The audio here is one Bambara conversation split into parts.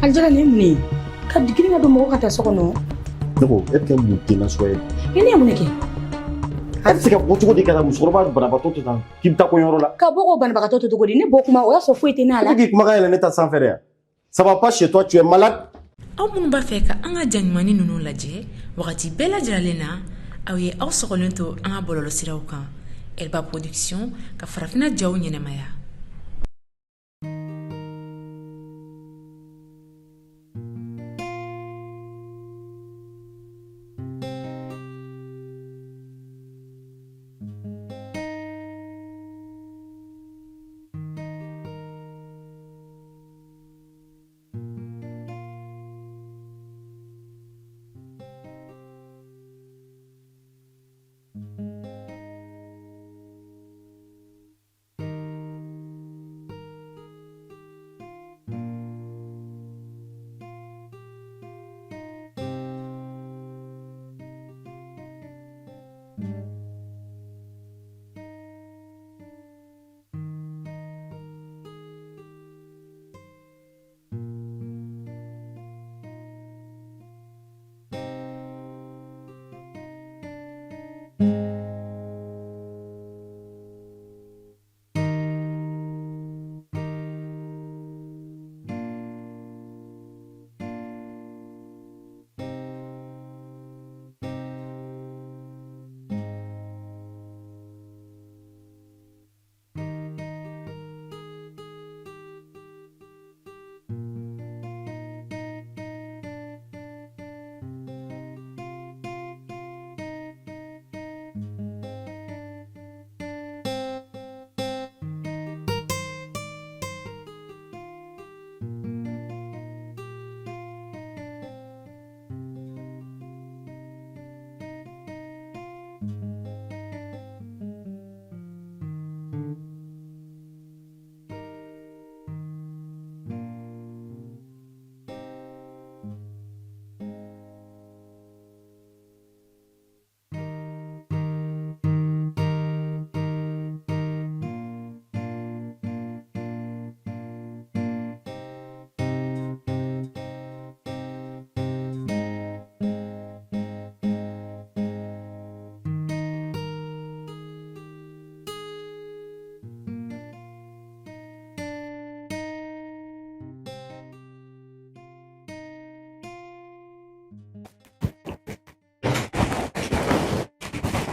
Alijala, nin ye mun ye ka girin ka don mɔgɔ ka taa so kɔnɔ? Ne ko e bɛ kɛ mun den nasuguya ye? E, ne ye mun de kɛ? E bɛ se ka bɔ cogo di ka taa musokɔrɔba banabaatɔ to tan k'i bɛ taa kɔɲɔyɔrɔ la? Ka bɔ k'o banabagatɔ to cogo di? Ne bɔ kuma, o y'a sɔrɔ foyi tɛ ne E la. bɛ k'i kumakan yɛlɛ ne ta sanfɛ de yan. Ça va pas chez toi, tu es malade. Aw minnu b'a fɛ ka an ka ja ɲumanni ninnu lajɛ wagati bɛɛ lajɛlen na, aw ye aw sɔgɔlen to an ka bɔlɔlɔsiraw kan, Elba Production ka farafinna jaw ɲɛnamaya.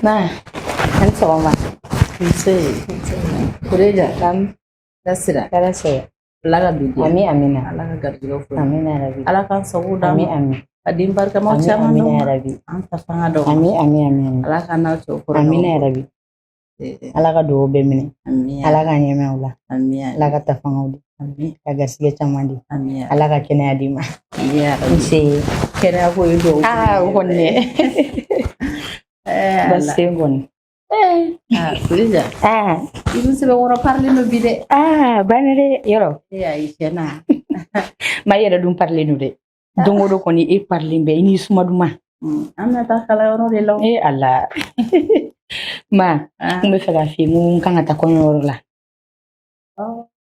Na, ani sɔgɔma. Nse. Kureja. Naamu. Lasira. Ala sɔrɔ. Ala ka bi diya. Ami, amina. Ala ka garijɛgɛ fo. Amina rabi. Ala k'an sago d'an Ami, ma. ami. Ka den barikamaw Ami, caman amina d'an ma. rabi. An ta fanga dɔn. Ami, ami, ami, ami. Ala k'an n'aw cɛw kɔrɔ. Amina rabi. Ala ka dugawu bɛɛ minɛ. Ami. Ala ka ɲɛmɛ aw la. Ami. Ala ka ta fangaw di. Ami. Ka garijɛgɛ caman di. Ami. Ala ka kɛnɛya di ma. Ami. Nse. Kɛnɛya ko ye dugawu. Aa, o kɔni dɛ. Eh, Basi Ala. tɛ yen kɔni. Ah, Kureja. Aa, I dun sɛbɛnkɔrɔ parilen don bi dɛ. Aa, banni dɛ, yɔrɔ. Eh, ayi, tiɲɛ na. Ma, i yɛrɛ dun parilen don dɛ. Don o don kɔni, e parilen bɛ i ni suma duman. An bɛna taa kalanyɔrɔ de la o. E Ala. Ma, Ah. n bɛ fɛ k'a f'i ye n ko n kan ka taa kɔɲɔyɔrɔ la.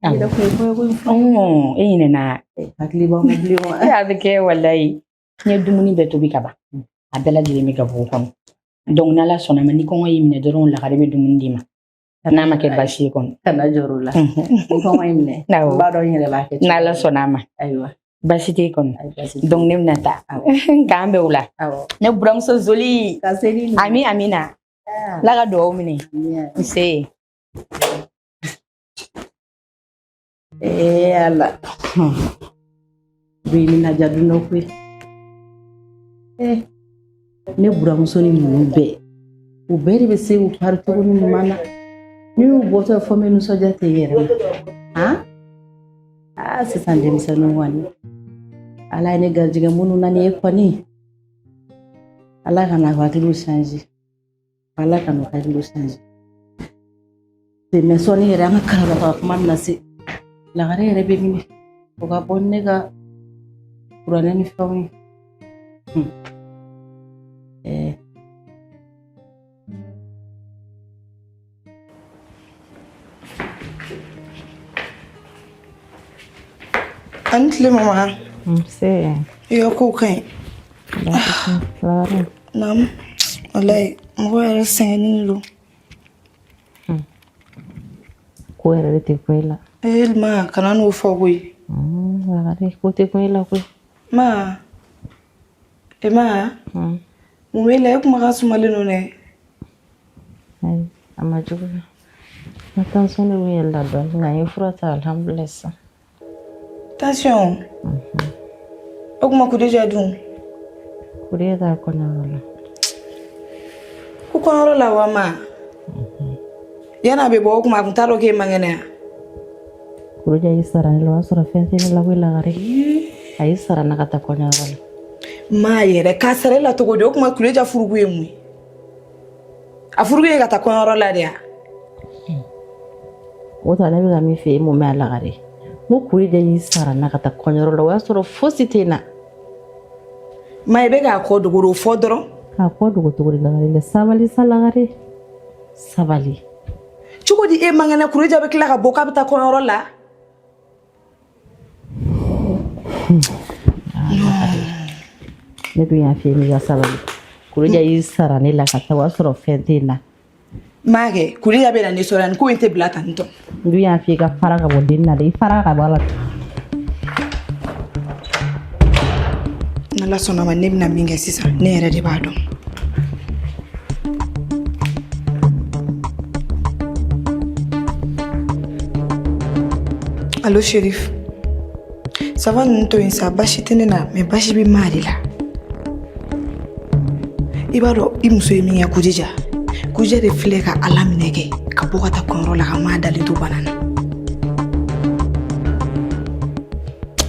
I yɛrɛ kun ye kɔɲɔko in fɔ. Ɔn, e ɲinɛna. Hakili b'an ma bilen wa? A bɛ kɛ walayi. N ye dumuni bɛɛ tobi ka ban. A bɛɛ lajɛlen bɛ gabugu kɔnɔ. Donc n'Ala sɔnna ma, ni kɔngɔ y'i minɛ dɔrɔn, lagare bɛ dumuni d'i ma. N'a ma kɛ baasi ye kɔni. Kana jɔrɔ o la. Ni kɔngɔ y'i minɛ. Awɔ. N b'a dɔn n yɛrɛ b'a kɛ cogo N'Ala min. sɔnna a ma. Ayiwa. Baasi tɛ yen kɔni. Ayi, baasi tɛ. Donc ne bɛna taa. K'an bɛn o la. Awɔ. Ne buramuso Zoli. Ka se ni. Ami, amina. Ala ka dugawu minɛ. Nse. Ee Ala. Bi ni naja dun dɔ koyi. Eh, ne buramuso ni ninnu bɛɛ, u bɛɛ de bɛ se u pari cogo ni ɲuman na. N'i y'u bɔtɔ ye fɔ n bɛ nisɔndiya tɛ i yɛrɛ ma. Han? Aa, sisan denmisɛnninw kɔni. Ala ye ne garijɛgɛ minnu na nin ye kɔni. Ala kana u hakiliw changer. Ala kana u hakiliw changer. Mɛ sɔɔni yɛrɛ, an ka kalanbaga kuma bɛna se. Lagare yɛrɛ bɛ min o ka bɔ ni ne ka kuranɛ ni fɛnw ye. Eh. Ani tile, mama. Nse. I ka kow ka ɲi. Naamu. Walayi mɔgɔ yɛrɛ sɛgɛnnen don. Ko yɛrɛ de tɛ kun e la. Ee ma kana n'o fɔ koyi. Lagare ko tɛ kun e la koyi. Ma e ma mun b'e la, e kumakan sumalen don dɛ. Ayi, a ma juguya. N ka tension de kun yɛlɛla dɔɔnin nka n ye fura ta, alhamdulilayi sisan. Tension? O kuma Kudeja dun? Kudeja taara kɔɲɔyɔrɔ la. Ko kɔɲɔyɔrɔ la wa ma? Yan'a bɛ bɔ o kuma a kun t'a dɔn k'e man kɛnɛ wa? Kudeja y'i sara ne la, o y'a sɔrɔ fɛn tɛ ne la koyi Lagare. A y'i sara n na ka taa kɔɲɔyɔrɔ la. Ma yɛrɛ k'a sara e la cogo di? O kuma Kudeja furuku ye mun ye? A furuku ye ka taa kɔɲɔyɔrɔ la de ya? O ta ne bɛ ka min fɛ e m'o mɛn a Lagare. N ko Kudeja y'i sara n na ka taa kɔɲɔyɔrɔ la, o y'a sɔrɔ fosi tɛ n na. Ma i bɛ k'a kɔ dogo o fɔ dɔrɔn. K'a kɔ dogo cogo di Lagare? Sabali sa Lagare, sabali. Cogo di e man kɛnɛ Kudeja bɛ tila ka bɔ k'a bɛ taa kɔɲɔyɔrɔ la? Ne dun y'a f'i ye n'i ka sabali. Kudeja y'i sara ne la ka taa, o y'a sɔrɔ fɛn tɛ n na. M'a kɛ Kudeja bɛ na ne sɔrɔ yan, ko in tɛ bila tan tɔ. N dun y'a f'i ye ka fara ka bɔ den na dɛ, i fara ka bɔ a la. N'Ala sɔnna ma ne bɛna min kɛ sisan ne yɛrɛ de b'a dɔn. Allo Chérif. Ça va ninnu to yen sa, baasi tɛ ne na mais baasi bɛ maa de la. I b'a dɔn i muso ye min kɛ Kudeja. Kudeja de filɛ ka Ala minɛ kɛ ka bɔ ka taa kɔɲɔyɔrɔ la ka maa dalen to bana na.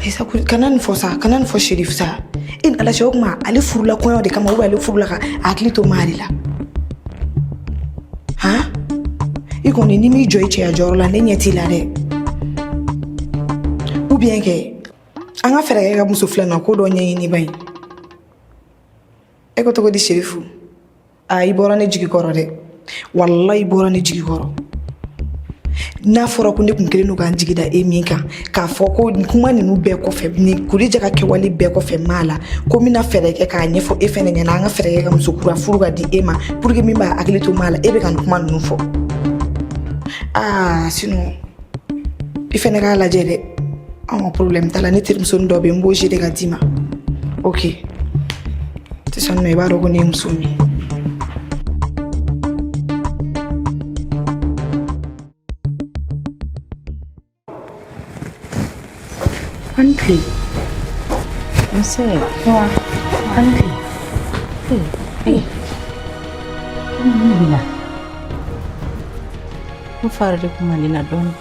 Sa kana nin fɔ sa, kana nin fɔ Chérif sa. E ni Ala cɛ o kuma ale furula kɔɲɔ de kama ou bien ale furula ka hakili to maa de la? Han? I kɔni n'i m'i jɔ i cɛya jɔyɔrɔ la ne ɲɛ t'i la dɛ. Ou bien kɛ an ka fɛɛrɛ kɛ ka muso filanan ko dɔ ɲɛɲini ba in. E ko cogo di Chérifu? Aa i bɔra ne jigi kɔrɔ dɛ. Walayi i bɔra ne jigi kɔrɔ. N'a fɔra ko ne kun kelen don k'an jigi da e min kan k'a fɔ ko kuma ninnu bɛɛ kɔfɛ ni Kudeja ka kɛwale bɛɛ kɔfɛ maa la ko n bɛna fɛɛrɛ kɛ k'a ɲɛfɔ e fɛnɛ ɲɛna an ka fɛɛrɛ kɛ ka muso kura furu ka di e ma pour que min b'a hakili to maa la e bɛ ka nin kuma ninnu fɔ. Aa sinon i fɛnɛ k'a lajɛ dɛ. Anw ka problème t'a la, ne terimusonin dɔ bɛ yen n b'o gérer ka d'i ma. Ok sisan nɔ i b'a dɔn ko ne ye muso min ye. An tile. Nse. Wa, an tile. Ee, mun de b'i la? N fari de kun man di n na dɔɔnin.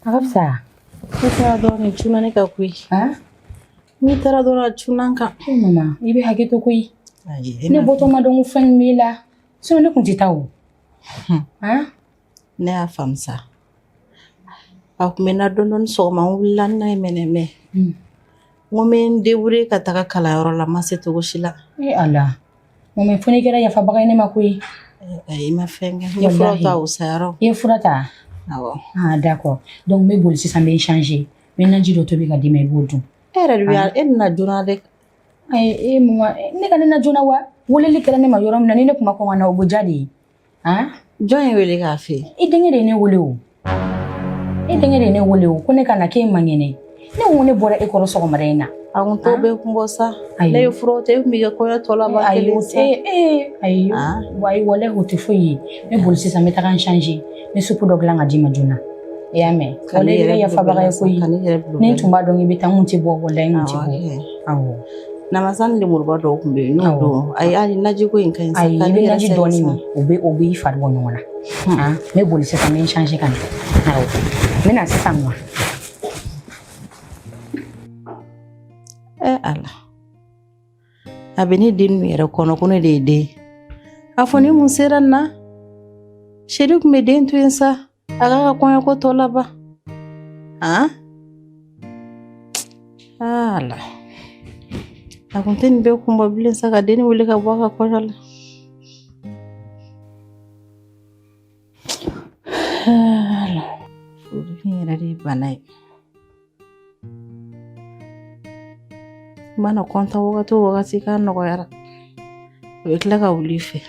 A ka fisa. Ne taara dɔɔnin cunna ne kan koyi. Han? N'i taara dɔrɔn a cunna n kan. E mama, i bɛ hakɛ to koyi. Ayi, Ne bɔtɔ ma dɔn ko fɛn min b'e la. Sinon ne kun tɛ taa o. Han? Ne y'a faamu sa. A kun bɛ n na dɔɔnin dɔɔnin sɔgɔma, n wulila n na ye mɛnɛ mɛ. N ko n bɛ n débrouiller ka taga kalanyɔrɔ la, n ma se cogo si la. E Ala. Mama, fo n'i kɛra yafabaga ye ne ma koyi. Ayi, i ma fɛn kɛ. N ye fura ta, o sayara. I ye fura ta? Awɔ. Ah, d'accord. Donc n bɛ boli sisan, n bɛ n changer. N bɛ naji dɔ tobi ka d'i ma, i b'o dun. E yɛrɛ de bɛ e nana joona dɛ. Ayi, e mama, ne ka ne na joona wa? Weleli kɛra ne ma yɔrɔ min na, ni ne kun ma kɔn ka na, o bɛ diya de ye. Han? Jɔn ye wele k'a fɛ yen? I denkɛ de ye ne wele o. E denkɛ de ye ne wele o, ko ne ka na k'e man kɛnɛ. Ne ko ne bɔra e kɔrɔ sɔgɔmada in na. A kun t'o bɛɛ kun bɔ sa. Ayi. Ne ye furaw ta, e kun b'i ka kɔɲɔ tɔ laban Ayi, kelen o sa. tɛ, ee, ayi, wa ayi, walahi o tɛ foyi ye. N bɛ boli sisan, n bɛ taga n changer. N bɛ supu dɔ dilan ka d'i ma joona. I y'a mɛn? Ka ne Walahi i yɛrɛ kɛra yafabaga ye koyi. Ka ne yɛrɛ bila o Ni bɛɛ n tun b'a dɔn k'i bɛ taa, n kun tɛ bɔ, walahi n kun tɛ Awɔ, bɔ. kɛ. Awɔ. Namasa ni lemuruba dɔw kun bɛ yen, n'o Awɔ. don. Ayi, hali naji ko in ka ɲi sa. Ayi, Ka i ne bɛ yɛrɛ naji sɛgɛn dɔɔnin sa. min, o bɛ i fari bɔ ɲɔgɔn na. Han, n bɛ boli sisan, n bɛ n changer ka na. Awɔ. N bɛ na sisan nɔ. Ɛ Ala. A bɛ ne den ninnu yɛrɛ kɔnɔ ko ne de ye den ye. A fɔ ni mun sera nin na? Seri kun bɛ den to yen sa. A k'a ka kɔɲɔko tɔ laban. Han? Ala. A kun tɛ nin bɛɛ kun bɔ bilen sa ka denni wele ka bɔ a ka kɔɲɔ la. Ala. Furudimi yɛrɛ de ye bana ye. I mana kɔntan wagati o wagati k'a nɔgɔyara, o bɛ tila ka wuli i fɛ.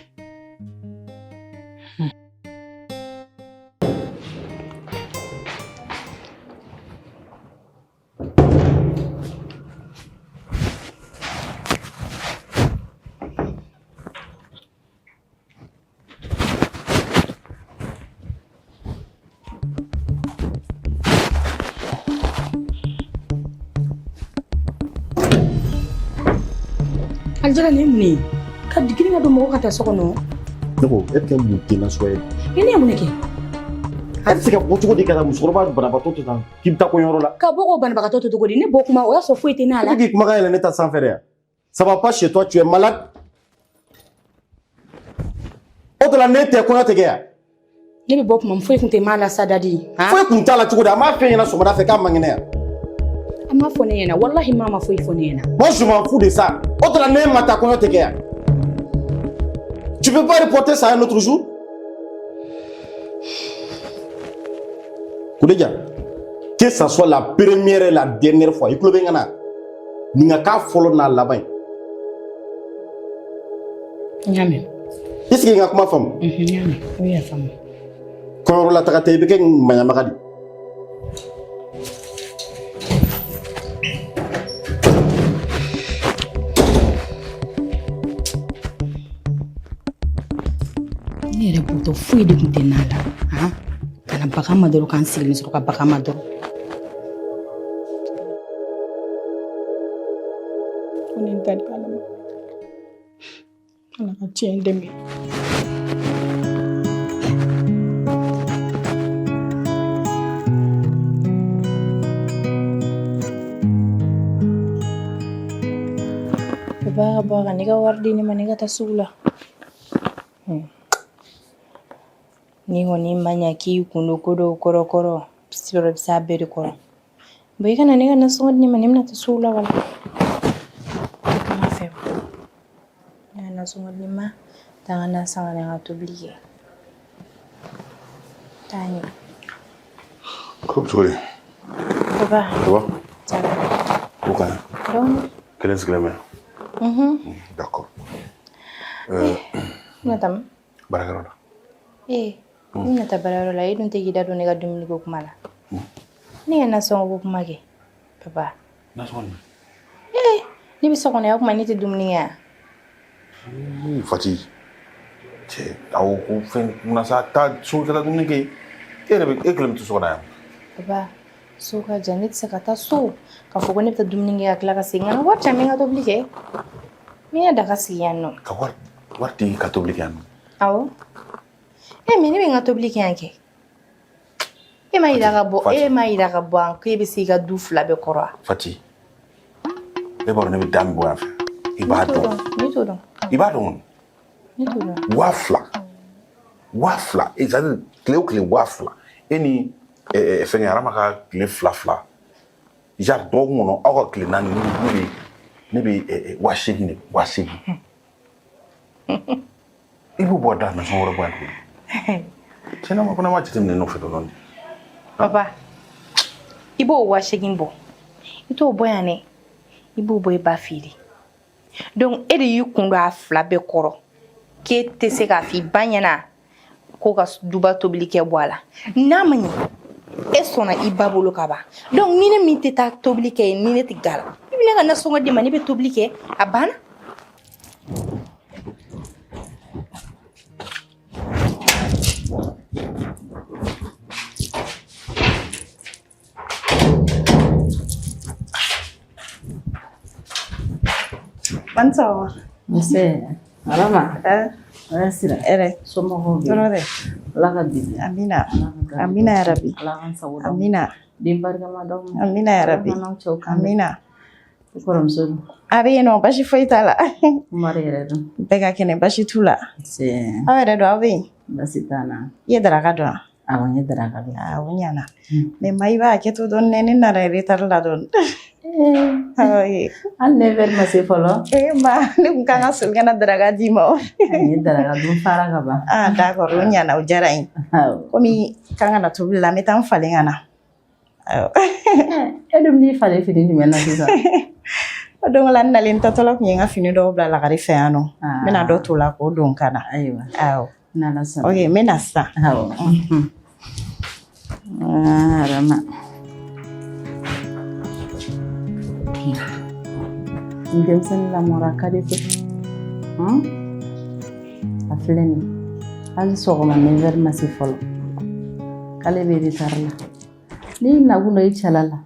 Alijala, nin ye mun ye ka girin ka don mɔgɔ ka taa so kɔnɔ? Ne ko e bɛ kɛ mun den nasuguya ye? Ni ne ye mun de kɛ? E bɛ se ka bɔ cogo di ka taa musokɔrɔba banabaatɔ to tan k'i bɛ taa kɔɲɔyɔrɔ la? Ka bɔ k'o banabagatɔ to cogo di? Ne bɔ kuma, o y'a sɔrɔ foyi tɛ n'a E la. bɛ k'i kumakan yɛlɛ ne ta sanfɛ de yan. Ça va pas chez toi, tu es malade. O de la ne tɛ kɔɲɔ tɛ kɛ yan. Ne bɛ bɔ kuma min, foyi tun tɛ maa la sa, Dadi. Foyi kun t'a la cogo di? A m'a f'e ɲɛna sɔgɔmada fɛ k'a man kɛnɛ yan. A m'a fɔ ne ɲɛna, walahi, maa ma foyi fɔ ne ɲɛna. Moi, je m'en fous de ça. O de la ne ma taa kɔɲɔ tɛ kɛ yan. Tu peux pas reporter ça un autre jour? Kuleja, que ça soit la première et la dernière fois, i tulo bɛ n kan na. Nin ka k'a fɔlɔ n'a laban ye. N y'a mɛn. Est ce que n ka kuma faamu? N y'a mɛn, i bɛ yafa n ma. Kɔɲɔyɔrɔ la taga tɛ, i bɛ kɛ maɲamaga de. Ne yɛrɛ bɔtɔ, foyi de tun tɛ n'a la han, ka na bagan ma dɔrɔn, k'an sigilen sɔrɔ ka bagan ma dɔrɔn. Ko ne ta di Ala ma, Ala ka tiɲɛ dɛmɛ. Papa ka bɔ a ka ne ka wari di ne ma, ne ka taa sugu la. Ni kɔni ma ɲa k'i kun don ko dɔw kɔrɔ kɔrɔ sɔrɔ bɛ s'a bɛɛ de kɔrɔ. Bon, i ka na ne ka nasɔngɔ di ne ma, ne bɛna taa sugu la wala. Kuma fɛ. Ne ka nasɔngɔ di ne ma, taa n ka na san ka na n ka tobili kɛ. Taa ɲɛ. Ko bɛ cogo di? Papa, Ça va? Ça va. Ko ka ɲi? Dɔɔni. Kelen sigilen bɛ? Mhm. D'accord. I bɛna taa min? Baarakɛyɔrɔ la. Ee, ne bɛna taa baarayɔrɔ la, e dun tɛ k'i da don ne ka dumuni ko kuma la. Ne ka nasɔngɔ ko kuma kɛ. Papa. Nasɔngɔ jumɛn? Ee, ne bɛ so kɔnɔ yan, o tuma ne tɛ dumuni kɛ yan. Fati. Cɛ, awɔ, ko fɛn munna sa, taa so ka taa dumuni kɛ. E yɛrɛ bɛ e kelen bɛ to so kɔnɔ yan. Papa, so ka jan, ne tɛ se ka taa so k'a fɔ ko ne bɛ taa dumuni kɛ ka tila ka segin ka na. Wari ca, n bɛ n ka tobili kɛ. N bɛ n ka daga sigi yan nɔ. Ka wari di ka tobili kɛ yan nɔ. Awɔ. E, mais ne bɛ n ka tobili kɛ yan kɛ. E ma yira ka bɔ, Fati. e ma yira ka bɔ yan k'e bɛ se i ka du fila bɛɛ kɔrɔ wa? Fati. E b'a dɔn ne bɛ da min bɔ yan fɛ. I b'a Ne t'o dɔn. dɔn, ne t'o dɔn, I b'a dɔn. ne t'o dɔn. 2000. 2000. E, c'est à dire tile o tile 2000. E ni fɛngɛ Arama ka tile fila fila. Genre dɔgɔkun kɔnɔ aw ka tile naani, ne bɛ 8000 de, 8000. I b'o bɔ da nasɔngɔ wɛrɛ bɔ yan tuguni. Tiɲɛ na, ma fana ma jateminɛ nɔfɛ dɔɔni. Papa, i b'o 8000 bɔ. I t'o bɔ yan dɛ. I b'o bɔ i ba fɛ de. Donc e de y'i kun don a fila bɛɛ kɔrɔ. K'e tɛ se k'a fɔ i ba ɲɛna ko ka duba tobili kɛ bɔ a la. N'a ma ɲɛ, e sɔnna i ba bolo ka ban. Donc ni ne min tɛ taa tobili kɛ, ni ne tɛ ga la, i bɛ ne ka nasɔngɔ di ma, ne bɛ tobili kɛ, a banna. An sɔgɔma. Nse, Arama. Hɛrɛ sira. Hɛrɛ. Somɔgɔw bɛ? Tɔɔrɔ tɛ. Ala ka bi. Amina. Amina yarabi. Ala k'an sago d'aw ma. Amina. Den barikama d'aw ma. Amina yarabi. Ala k'an n'aw cɛw kan bɛn. Amina. I kɔrɔmuso dun? A bɛ yen nɔ, basi foyi t'a la. Umaru yɛrɛ dun? Bɛɛ ka kɛnɛ, basi t'u la. Nse. Aw yɛrɛ dun, aw bɛ yen? Basi t'an na. I ye daraka dun wa? Awɔ, n ye daraka dun. Aa, o ɲana. Mais ma, i b'a hakɛ to dɔɔni dɛ, ne nana retard la dɔɔni. Awɔ ye. Hali ne heure ma se fɔlɔ. Ee ma, ne kun kan ka soli ka na daraka d'i ma o. N ye daraka dun fara ka ban. Ah, d'accord, o ɲana, o diyara n ye. Awɔ. Komi kan ka na tobili la, n bɛ taa n falen ka na. Awɔ. E dun bɛn'i falen fini jumɛn na sisan? O Don la n nalen tatɔla tun ye n ka fini dɔw bila lagare fɛ yan nɔ. N bɛna dɔ t'o la k'o don ka na. Ayiwa. Awɔ. N'Ala sɔnna. Ok, n bɛ na sisan. Awɔ. Ah, Rama. N denmisɛnnin lamɔra a ka di koyi. A filɛ nin ye. Hali sɔgɔma 9h ma se fɔlɔ. K'ale bɛ retard la. N'i nakun don i cɛla la,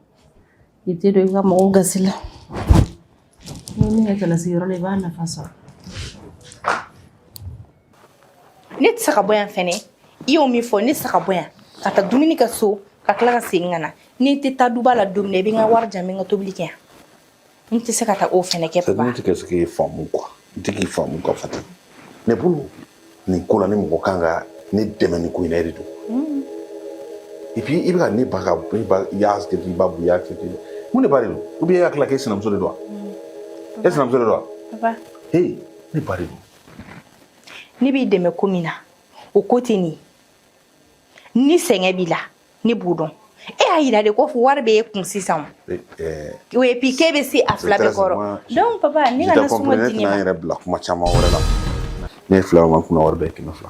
i tɛ don i ka mɔgɔw gasi la. N'i ye min kɛ cɛlasigiyɔrɔ la, i b'a nafa sɔrɔ. Ne tɛ se ka bɔ yan fɛnɛ. I y'o min fɔ, ne tɛ se ka bɔ yan ka taa dumuni kɛ so, ka tila ka segin ka na. N'i tɛ taa duba la don min na, i bɛ n ka wari di yan, n bɛ n ka tobili kɛ yan. N tɛ se ka taa o fɛnɛ kɛ papa. Ne tɛ ka se k'i faamu quoi, n tɛ k'i faamu quoi Fati. Ne bolo nin ko la, ni mɔgɔ kan ka ne dɛmɛ nin ko in na, e de don. Et puis i bɛ ka ne ba ka ne ba, i y'a accepté, i ba i y'a accepté, mun de ba de don? Ou bien e hakili la k'e sinamuso de don wa? E sinamuso de don wa? Papa. Hey, ne ba de don. Ne b'i dɛmɛ ko min na, o ko tɛ nin ye. Ni sɛgɛn b'i la, ne b'o dɔn. E y'a yira de ko wari bɛ e kun sisan. O et puis k'e bɛ se a fila bɛɛ kɔrɔ. Donc papa, ne ka nasɔngɔ di ne ma. Ne tɛna n yɛrɛ bila kuma caman wɛrɛ la. Ne ye fila ma kunna wari bɛɛ 200.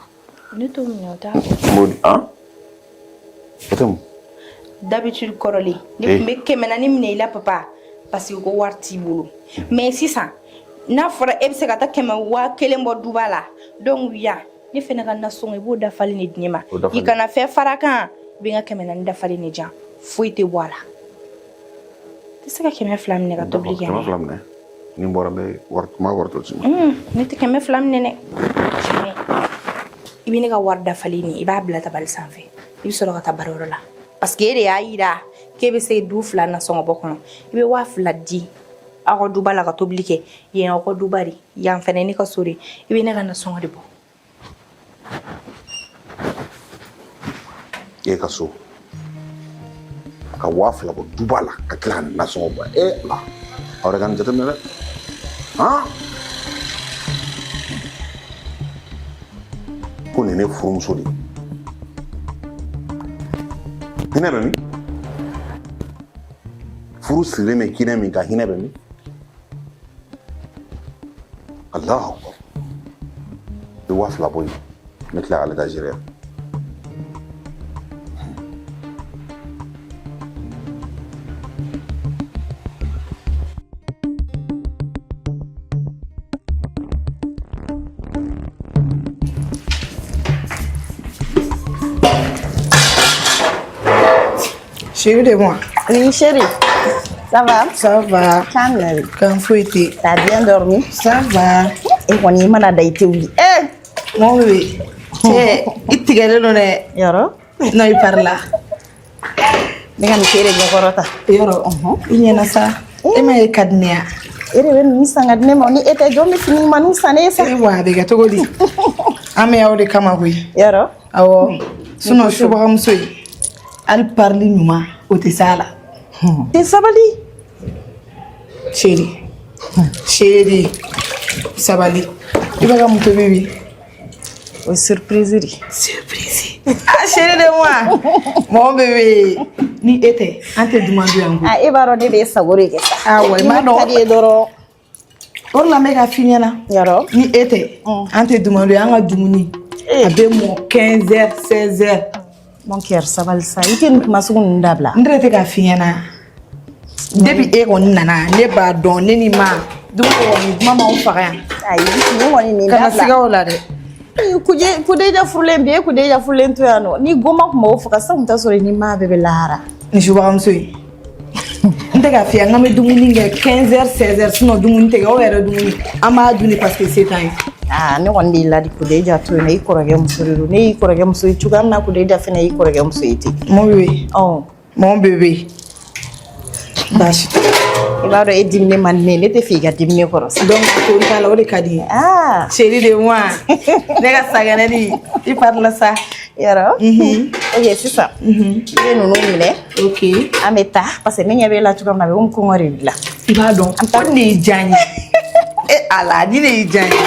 Ne t'o minɛ, o t'a. N b'o di han? O tɛ mun? D'habitude kɔrɔlen, ne tun bɛ 400 minɛ i la papa, parce que ko wari t'i bolo. Mais sisan n'a fɔra e bɛ se ka taa 100 1000 bɔ duba la, donc yan ne fɛnɛ ka nasɔngɔ, i b'o dafalen de di ne ma. I kana fɛn fara kan, i bɛ n ka 400 dafalen de di yan, foyi tɛ bɔ a la. Tɛ se ka 200 minɛ ka tobili kɛ. 200 minɛ, ni n bɔra n bɛ wari, n b'a wari tɔ ci ma. Ne tɛ 200 minɛ dɛ. I bɛ ne ka wari dafalen nin, i b'a bila tabali sanfɛ, i bɛ sɔrɔ ka taa baarayɔrɔ la, parce que e de y'a yira k'e bɛ se du fila nasɔngɔ bɔ kɔnɔ. I bɛ 2000 di aw ka duba la ka tobili kɛ yen, aw ka duba de yan fɛnɛ, ne ka so de, i bɛ ne ka nasɔngɔ de bɔ. E ka so ka 2000 bɔ duba la ka tila ka nasɔngɔ bɔ, e la aw yɛrɛ ka nin jateminɛ dɛ. Han, ko nin ye ne furumuso de ye, hinɛ bɛ min? Furu sirilen bɛ hinɛ min kan, hinɛ bɛ min? Alahu akbar. I bɛ 2000 bɔ yen, n bɛ tila k'ale ta gérer. Chérie de moi. Oui, chérie. Ça va? Ça va. Calme. Kan foyi tɛ. T'as bien dormi? Ça va. E kɔni, i mana da i tɛ wuli. Eh! Mon bébé. Cɛ, i tigɛlen don dɛ. Yɔrɔ? Non, i parila. Ne ka nin k'e de ɲɛkɔrɔ ta. Yɔrɔ, i ɲɛna sa. E ma ye ka di ne ya. E de bɛ ninnu san ka di ne ma, ni e tɛ, jɔn bɛ fini ɲumanninw san ne ye sa? E wa, a bɛ kɛ cogo di? An bɛ aw de kama koyi. Yɔrɔ? Awɔ. Sinon subagamuso ye, hali parili ɲuman o tɛ s'a la. Tɛ sabali. Chérie. Chérie. Sabali. I bɛ ka mun tobi bi? O ye surprise de. Surprise. Ah, chérie de moi. Mon bébé. Ni e tɛ, an tɛ dunan dun yan koyi. Ah, e b'a dɔn ne bɛ sago de kɛ sa. Ah, wa, i m'a dɔn. Ka di ye dɔrɔn. O de la n bɛ ka f'i ɲɛna. Yɔrɔ? Ni e tɛ, an tɛ dunan dun yan, an ka dumuni. A bɛ mɔ 15 heures, 16 heures. Mon cœur, sabali sa. I tɛ nin kuma sugu ninnu dabila. N yɛrɛ tɛ k'a f'i ɲɛna. Depuis e kɔni nana, ne b'a dɔn ne ni ma dumuni kɔni kuma m'anw faga yan. Ayi, nin kɔni nin Kana dabila. siga o la dɛ. Kuje Kudeja furulen bi, e Kudeja furulen to yan nɔ. Ni goma tun b'o faga sisan, tun t'a sɔrɔ i ni maa bɛɛ bɛ lahara. Ni subagamuso ye. N tɛ k'a f'i ye, n k'an bɛ dumuni kɛ 15 heures, 16 heures, sinon dumuni tɛ kɛ. O yɛrɛ dumuni an b'a dun de parce que se t'an ye. Aa, ne kɔni b'i ladi, Kudeja to yen nɔ, i kɔrɔkɛ muso de don. Ne y'i kɔrɔkɛ muso ye cogoya min na, Kudeja fana y'i kɔrɔkɛ muso ye ten. Mon bébé. Ɔ. Mon bébé. Baasi tɛ. I b'a dɔn e diminen man di ne ye, ne tɛ fɛ i ka dimi ne kɔrɔ sa. Donc to n ta la, o de ka di n ye. Aa. Chérie de moi. Ne ka sagɛnɛni, i parila sa. Yɔrɔ? Ok, sisan. I bɛ ninnu minɛ. Ok. An bɛ taa parce que ne ɲɛ b'e la cogoya min na, a bɛ komi kɔngɔ de b'i la. I b'a dɔn, o de y'i diya n ye. E Ala, ni de y'i diya n ye.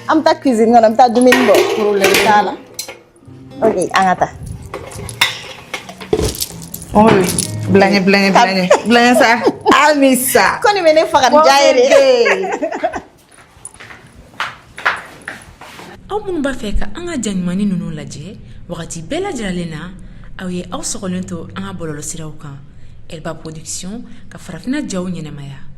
An bɛ taa cuisine kɔnɔ, an bɛ taa dumuni bɔ. Problème t'a la. Ok, an ka taa. Mon bébé, bila n ɲɛ, bila n ɲɛ, bila n ɲɛ, bila n ɲɛ sa. Amisa. Ko nin bɛ ne faga ni diya ye de. Aw minnu b'a fɛ ka an ka ja ɲumannin ninnu lajɛ wagati bɛɛ lajɛlen na, aw ye aw sɔgɔlen to an ka bɔlɔlɔsiraw kan Elba Production ka farafinna jaw ɲɛnamaya.